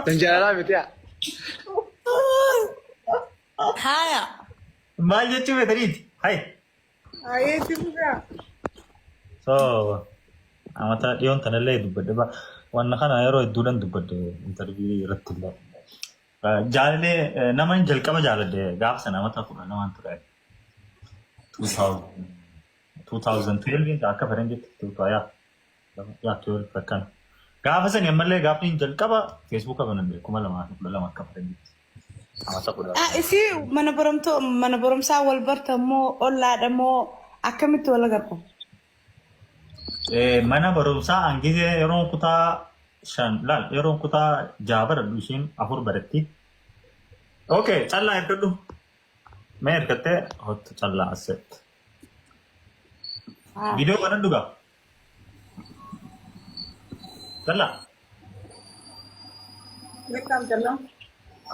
Tan jaalalaa miti yaa. Haaya. Maal jechuu feetaniiti? Hai. Ayee itti fufaa. So amata dhiyoon tanallee dubbadhe ba wanna kana yeroo hedduudhaan dubbadhe interview irratti illee. Jaalalee nama hin jalqaba jaaladhe gaafa sana amata 12 ture. 2000 2012 akka faranjitti yaa yaa 12 akkana. Gaafa sani ammallee gaafni hin jalqaba feesbuuka banadhe 2012 akka faranjitti. Amata 10. Ah, isii mana barumsaa mana barumsaa wal barta moo ollaadha moo akkamitti wal agarta? Mana barumsaa an gizee yeroon kutaa shan laal yeroon kutaa jaha baradhu ishiin afur baratti. Okay, callaa ergadhu. Mee ergattee hottu callaa accept. Viidiyoo banadhu gaa. Callaa. Welcome Callaa.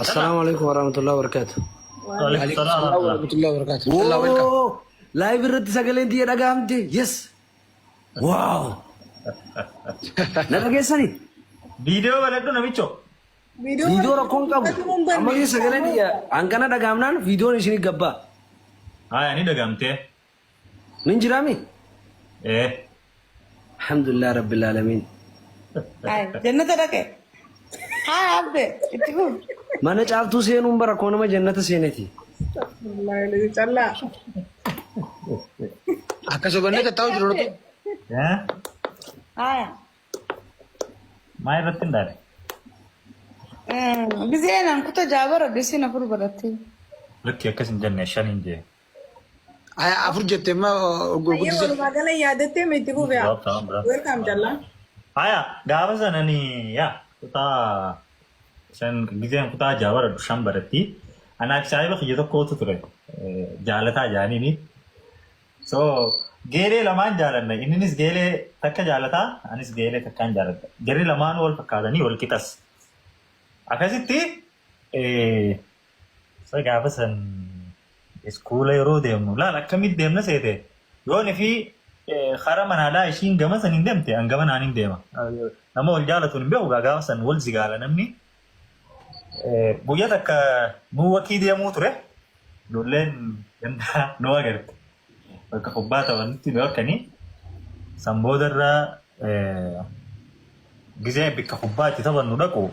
Assalaamu alaikum warahmatullahi wabarakatuh. Waalaikum salaam warahmatullahi wabarakatuh. Callaa welcome. Woo! Live irratti sagaleen tiyya dhaga'amte. Yes. Wow. Na dhageessanii? Viidiyoo banadhu namicho. Viidiyoo rakkoon qabu. Amma yoo sagaleen tiyya hangana dhaga'amnaan viidiyoon isinii gabbaa. Haya ni dhagamtee. Nin jiraami? Ee. Alhamdulillah Rabbil Aalamiin. Ay, jannata dhaqe. Haa abbe itti fufi. Mana caaltuu seenuun bara koo nama jannata seeneti. Astaghfirullah callaa. Akka sobannee tattaa'u jiru nuti. Eh? Haya. Maa irratti hin daale? Gizeen an kuta jaabara isin afur baratte. Lakki akkas hin jenne shan hin jee. Aya afur jette amma Ayyee gurguddisa. walumaa gala yaadattee mi itti fufi haa. Welcome Callaa. Haya gaafa sana ni yaa kutaa shan gizeen kutaa jaha baradhu shan baratti. Anaaf saahiba kiyya tokkotu ture jaalataa jaaniini. So geelee lamaan jaalanna inninis geelee takka jaalataa anis geelee takkaan jaaladha. Jarri lamaan wal fakkaatanii wal qixas. Akkasitti Sa gaafa san iskuula yeroo deemnu laal akkamitti deemna seete yoon fi kara manaadhaa ishiin gama san hin deemte an gama naan hin deema. Nama wal jaalatu hin beeku gaafa san wal zigaala namni. Guyyaa takka nu wakii deemuu ture ijoolleen gandaa nu agarte bakka kubbaa taphannutti nu harkanii san boodarra gizee bikka kubbaa itti taphannu dhaqu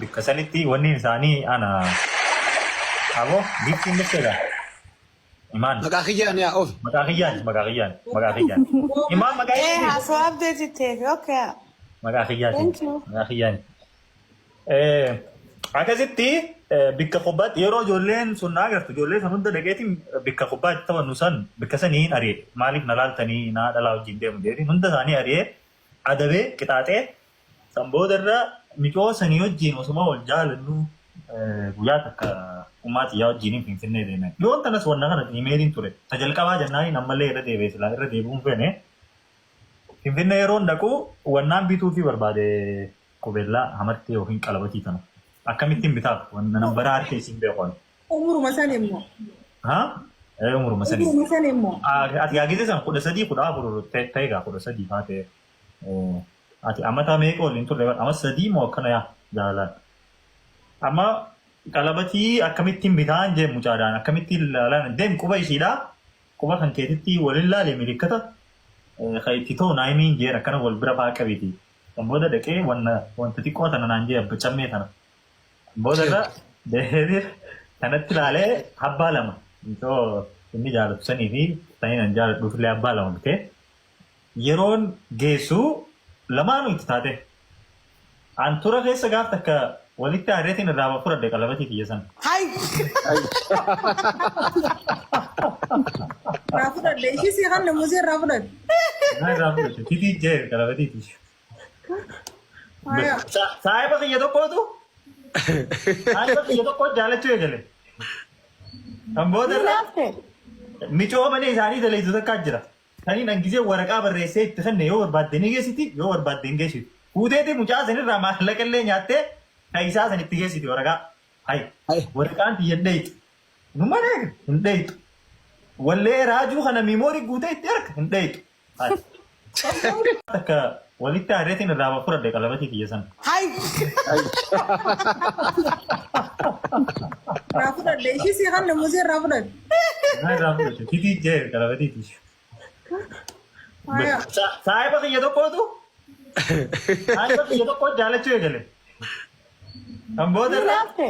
bikka sanitti wanni isaanii ana aboo giftiin dhufteedha. Imaan Maqaa kiyyaan yaa of. maqaa kiyyaan maqaa kiyyaan maqaa kiyyaan imaan maqaa Eh, kiyyaan haasawaa abdeeti teefi. Okay. maqaa kiyyaati Thank you. maqaa kiyyaan. Akkasitti bikka kubbaatti yeroo ijoolleen sun na agartu ijoollee san hunda dhaqeetiin bikka kubbaatti taphannu san bikka saniin ari'e maaliif na laaltanii naa dhalaa wajjin deemu jedheen hunda isaanii ari'ee adabee qixaaxee san booda irra micoo sanii wajjin osuma wal jaalannu guyyaa takka ummaa xiyyaa wajjin Finfinnee deeme. Dhiyoon tanas wanna kana imeeliin ture. Ta jalqabaa jennaaniin ammallee irra deebi'e silaa irra deebi'uun feene. Finfinnee yeroon dhaqu wannaan bituufii barbaade Qubeellaa hamartee yookiin qalabatii tana akkamittiin bitaaf wanna nan baraa harka isiin beeku ani. Umuruma san immoo. Ha? Ee umuruma sanii. Umuruma san immoo. Ati gaa gizee san 13 14 ta'e gaa 13 faa ta'e. Ati amata meeqa waliin turre bara ama sadii moo akkana yaa jaalalaan. Amma qalabatii akkamittiin bitaan jee mucaadhaan akkamittiin laalaan deem quba ishiidhaa quba kan keetitti waliin laale milikkata kan itti ta'u naa himiin jeen akkana wal bira faa qabiti. San booda dhaqee wanna wanta xiqqoo tana naan jee abba cammee tana. San booda irra deebi'ee kanatti ilaalee abbaa lama mucoo inni jaalatu sanii fi sanii nan jaaladhuuf illee abbaa lama bitee yeroon geessu lamaanuu itti taate. An tura keessa gaaf takka walitti aareetiin irraa fudhadhe qalabatii kiyya sana. Hai. Irraa fudhadhe. Ishii sii kan namuusii irraa fudhadhe. Naa irraa fudhadhe. Titii jee qalabatii kiyya. Haya. Saahiba kiyya tokkootu saahiba kiyya tokko jaalachuu eegale. Kan booda irra Naafte. micoo mana isaanii daleessu takkaa jira. Kaniin an gizee waraqaa barreessee itti kenne yoo barbaadde ni geessiti yoo barbaadde hin geessitu. Fuuteeti mucaa sanirraa maallaqa illee nyaattee kan isaa san itti geessiti waraqaa. Hay Hay. waraqaan tiyya hin dheeyxu. Numa eega hin dheeyxu. Wallee raajuu kana miimoorii guutee itti erga hin dheeyxu. Hay. Takka walitti aareetiin irraa fudhadhe qalabatii kiyya sana. Hai. Irraa fudhadhe. Ishii si kan muuzii irraa fudhadhe. Naa irraa fudhadhe. Fitii jee qalabatii kiyya. Haya. Saayiba kiyya tokkootu saayiba kiyya tokko jaalachuu eegale. Kan booda irraa Naafte.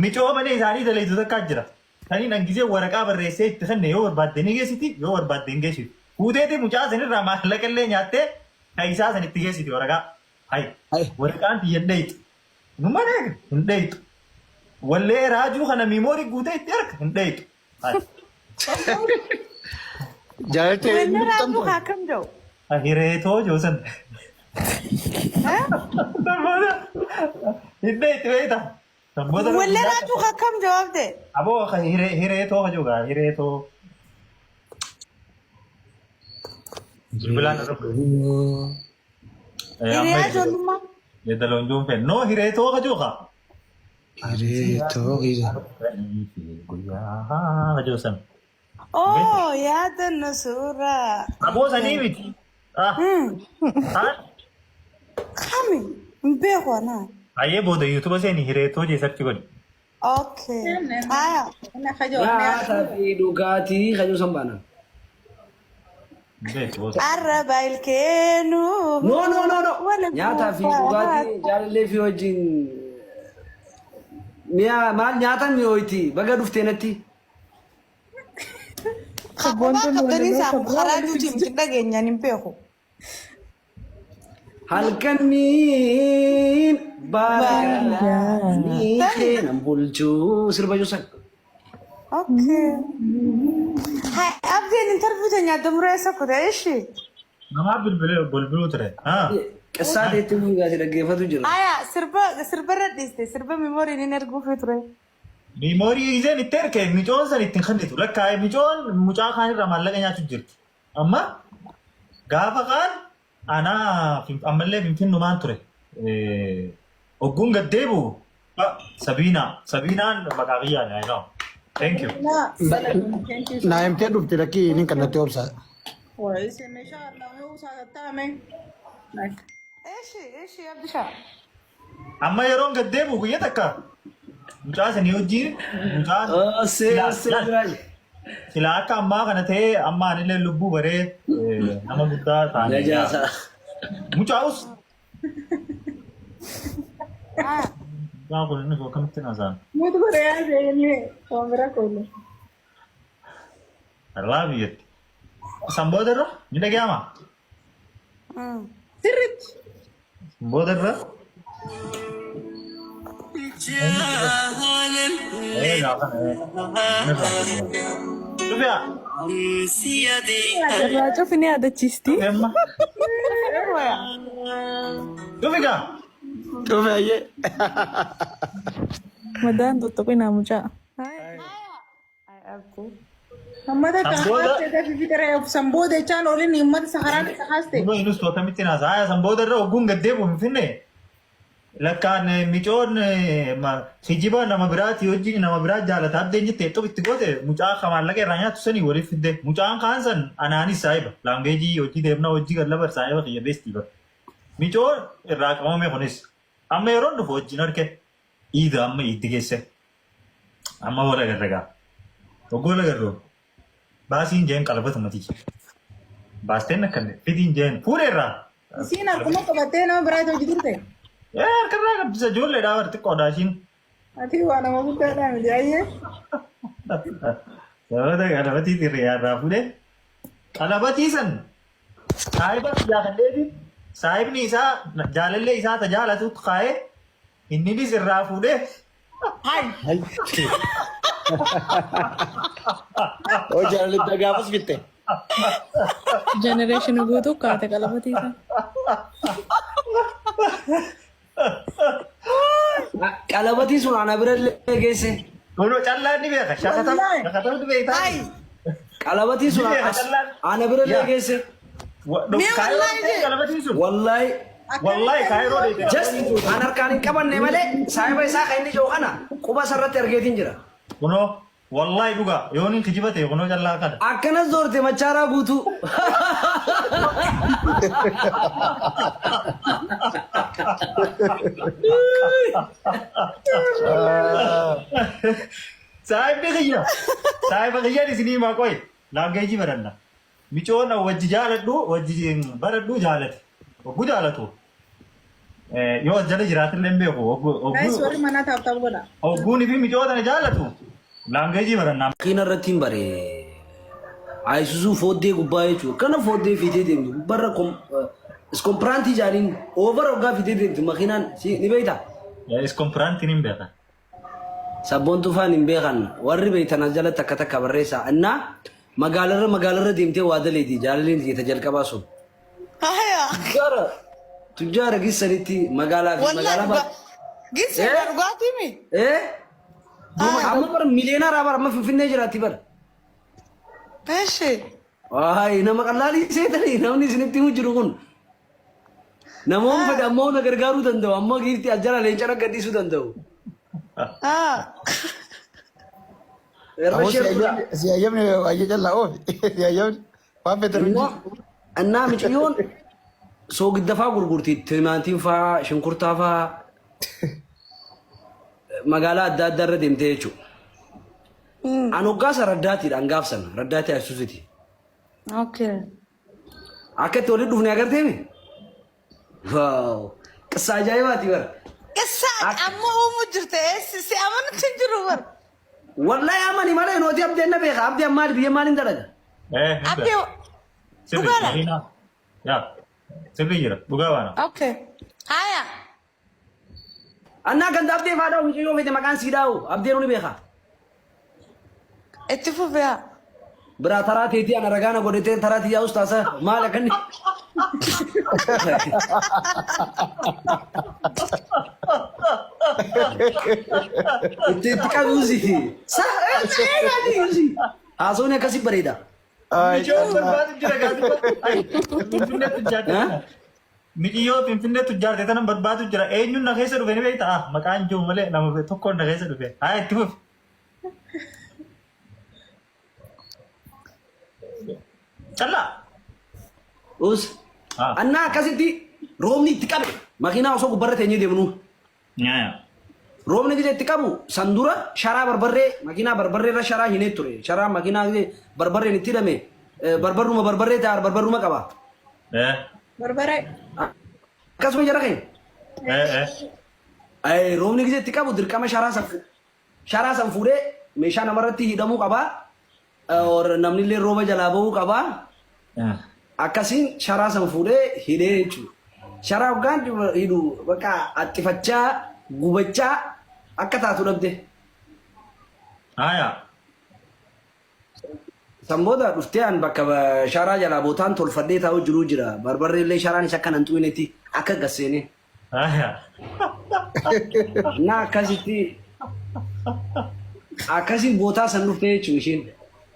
micoo mana isaanii daleetu takkaa jira. Kaniin an gisee waraqaa barreessee itti kenne, yoo barbaadde ni geessiti, yoo barbaadde hin geessitu. Fuuteeti mucaa sanirraa maallaqa illee nyaattee kan isaa san itti geessiti waraqaa. Hayi, waraqaan tiyya hin dheeyxu. Numa eega, hin dheeyxu. Wallee raajuu kana memory guutee itti erga, hin dheeyxu. Hayi. Jaalaltee Wanni inni raajuu qabdu. akkam jedhu? Hireetoo joosan. Booda hin dheeyxu beektaa. Booda Wallee raajuu akkam jawaabde? Aboo hireetoo kajuugaa hireetoo. Bilbilaan irra Hiriyaa ijoollummaa. Yeedaloon juun feen. No, hireetoo kajuugaa. Hireetoo kiyya. Guyyaa kajuu san. Oh, yaadanna suuraa. Aboo sanii miti. Ah. Haan. Kami? Hin beeku anaa. Ayyee, booda YouTube seeni, hireetoo jee search godhi. Okay. Haya. Inni akka Nyaataa fi dhugaatii kajuu san baana. Beeku booda. Arraba ilkeenuu. No, no, no, no. Nyaataa fi dhugaatii jaalallee fi wajjin mi'a maal nyaatan mi'ooyti baga dhuftee natti. Kophaa qabdanii isaa karaa juutiin miti dhageenyaan hin beeku. Halkaniin baala keenan bulchuu sirba juusan. Okay. Hai, abdiin interview teenya adda muree kute ishi. Namaa bilbilee bilbiluu ture. Ah. Qissaa teetti fuugaati dhaggeeffatu jira. Aya, sirba sirbarra dhiiste, sirba memory ni erguufi ture. Memory isheen itti erke micoon san ittiin kennitu. Lakkaa'e, micoon mucaa kaan irraa maallaqa nyaachuu jirti. Amma gaafa kaan anaa ammallee finfinnumaan ture. Ogguun gad deebi'u Sabiinaa. Sabiinaan maqaa kiyyaani, I know. Thank you. Naa himtee dhufte, lakkii inni kan natti obsa. Ishi, ishi, Abdisha. Amma yeroon gad deebi'u guyya takka mucaa sanii wajjin mucaan Osee osee biraa. Sila akka ammaa kana ta'ee amma anillee lubbuu baree nama guddaa taane. Najaasa. Mucaa'us. Mucaan kun inni akkamitti nasaan? Mutu godhee seenee waan bira koolu. I love you. San booda irra ni dhaga'ama. Sirriitti. San booda irra. Gaafa Dhufiyaa. Irraa cufi, ni yaadachiisti. Amma. Dhufi gaa. Dhufe, ayyee. Madaan tuttuqinaa mucaa. Uummata San booda- ta'aa fi daree san booda jechaan oliin uummata sakaraan isa haaste. Kunoo inus akkamitti naasa. Haya, san booda irra ogguun gad deebi'u Finfinnee. Lakkaan micoon kijiba nama biraati wajjin nama biraa jaalata abdeen jettee xub itti goote, mucaa ka maallaqa irraa nyaatu sanii waliif fidde. Mucaan kaan san anaanis saahiba. Laangeejii hojii deemna, hojii gallabar saahiba kiyya beestii bara. Micoon irraa qabame kunis. Amma yeroon dhufu wajjin harke. Iida amma iiddi geesse. Amma wal agarre gaa. Oggoo wal agarru. Baasiin jeen qalbatuma tiyya. Baasteen akkanne fidiin jeen fuudheerraa. Isiin harkuma qabattee nama biraatti hojii turte. Ee, harkarraa qabbisa, ijoolleedhaa bar, xiqqoodha ishiin. Ati waa nama guddaadhaa miti ayyee. Sababa qalabatii xirriyaarraa fuudhee qalabatii san saahiba kiyyaa kan dheefi, saahibni isaa jaalallee isaa tajaalatutti kaa'ee, inninis irraa fuudhee. Hai. Oo, jaalalli gaafas fitte. Generation guutuu kaate qalabatii isaa. Qalabatii sun ana bira illee geesse. Kunoo callaan ni beeka, shakatam Wallaahi. shakatam ni beektaa. Hai. Qalabatii sun Ni beeka callaan. ana bira illee geesse. Mee wallaahi jee. Qalabatiin sun. Wallaahi. Wallaahi kaayiroo dheete. Just an harkaan hin qabanne malee saahiba isaa kan inni jiru kana quba isarratti argeetiin jira. Kunoo. Wallahi dhugaa yoon hin kijiba ta'e kunoo callaa kana. Akkanas zoorte machaaraa guutuu. Saahibni kiyya. Saahiba kiyyaan isinii himaa qoy. Laangeejii baranna. Micoon wajji jaaladhu wajji baradhu jaalate. Oggu jaalatu. Yoo as jala jiraatillee hin beeku. Guys, warri manaa tap tap godha. Ogguun fi micoo tana jaalatu. Laangeejii barannaa. Makiina irratti hin bare. Ayisuusuu fooddee gubbaa jechuudha. Kana fooddee fiitee deemtu gubbarra iskompiraantii jaaniin over hoggaa fiitee deemtu makiinaan ni beektaa? Iskompiraantiin hin beeka. Sabboontuu faan hin beekan warri beektan as jalatti takka takka barreessaa. Innaa magaalarra magaalarra deemtee waa daleeti jaalaleen tiyya ta jalqabaa sun. Haya. Tujjaara tujjaara gissanitti magaalaa fi Wallahi magaalaa dhugaa. ba'a. Gisse Eh? dhugaatii mi? Eh? Amma bara miliyeenaraa bara amma Finfinnee jiraatti bara. Eshi. Waay nama qallaalii seetanii namni isinitti himu jiru kun. Namoonni fedhe ammoo na gargaaruu danda'u ammoo giiftii as jala leenca gadhiisuu danda'u. Ah. Irra Ammoo share godhaa. si hayyamni baay'ee callaa oofi. Si hayyamni waan feetan Innaa hundi. innaa miciyyoon soogidda faa gurgurti timaatiin faa shunkurtaa faa magaalaa adda addaa irra deemtee jechuudha. An hoggaasa raddaatiidha an gaafsan raddaatii Ayisuusiti. Okay. Akka itti walitti dhufne agarteemi? Waaw! Qissa ajaa'ibaati bara. Qissa amma uumu jirta si si amanutti hin jiru bar. Wallahi amani malee nooti abdeen na beeka. Abdii ammaali biyya maaliin dalaga? Eh, hin Abdii beeka. Sirri, dhugaadha. makiinaa. Yaa, sirri jira. Dhugaa baana. Okay. Haya. Annaa ganda abdee faa dhaa'u mucayyoo fete maqaan sii dhaa'u abdeen ni beeka. Itti fufi haa. Biraa taraa teetii ana ragaa na godhatee taraa tiyyaa ustaasa maal akka inni. Itti itti qabuusi. Sa haasawni akkasii bareeda. Ay, Michoon callaa. barbaadu jira gaazexaa. Finfinnee tujjaarte tana. Michiyyoo Finfinnee tujjaarte tana barbaadu jira. Eenyuun na keessa dhufe ni beektaa? Ah, maqaan jiru malee nama tokkoon na keessa dhufe. Haa itti fufi. Callaa. Us. Ah. Annaa akkasitti roobni itti qabe makiinaa osoo gubbarra teenyee deemnu. Nyaaya. Roobni gizee itti qabu san dura sharaa barbarree makiinaa barbarree irra sharaa hinee ture. Sharaa makiinaa gizee barbarreen itti hidhame barbarruma barbarree ta'a barbarruma qaba. Eh. Barbaree. Akkasuma jara keenya. Eh eh. Roobni gizee itti qabu dirqama sharaa san sharaa san fuudhee meeshaa namarratti hidhamuu qaba. Or namni illee rooba jalaa bahuu qaba. Akkasiin sharaa san fuudhee hidhee jechuudha. Sharaa hoggaan hidhu bakka axxifachaa gubachaa akka taatu dhabde. Haya. San booda dhuftee an bakka sharaa jalaa bootaan tolfadhee taa'u jiruu jira. Barbarree illee sharaan isa akka nan xuqinetti akka gasseenee. Haya. Na akkasitti akkasii bootaa san dhuftee jechuudha isheen.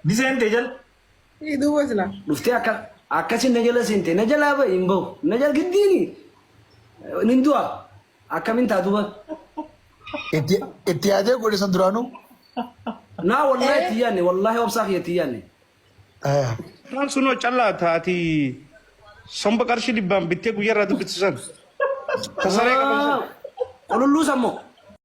Ni seente jala. Duuba sila. Dhuftee akka akkasi na jala seente na jalaa bahi hin bahu na jala giddiini nin du'a akkamiin taatu ba. Itti itti yaadee godhe san duraanuu. Naa wallahi itti yaanne wallahi obsaa kiyya itti yaanne. Taan sunoo callaa taati somba qarshii dhibbaan bittee guyyaa irraa dubbistu san. Ta saree qaban san. Qululluu sammoo.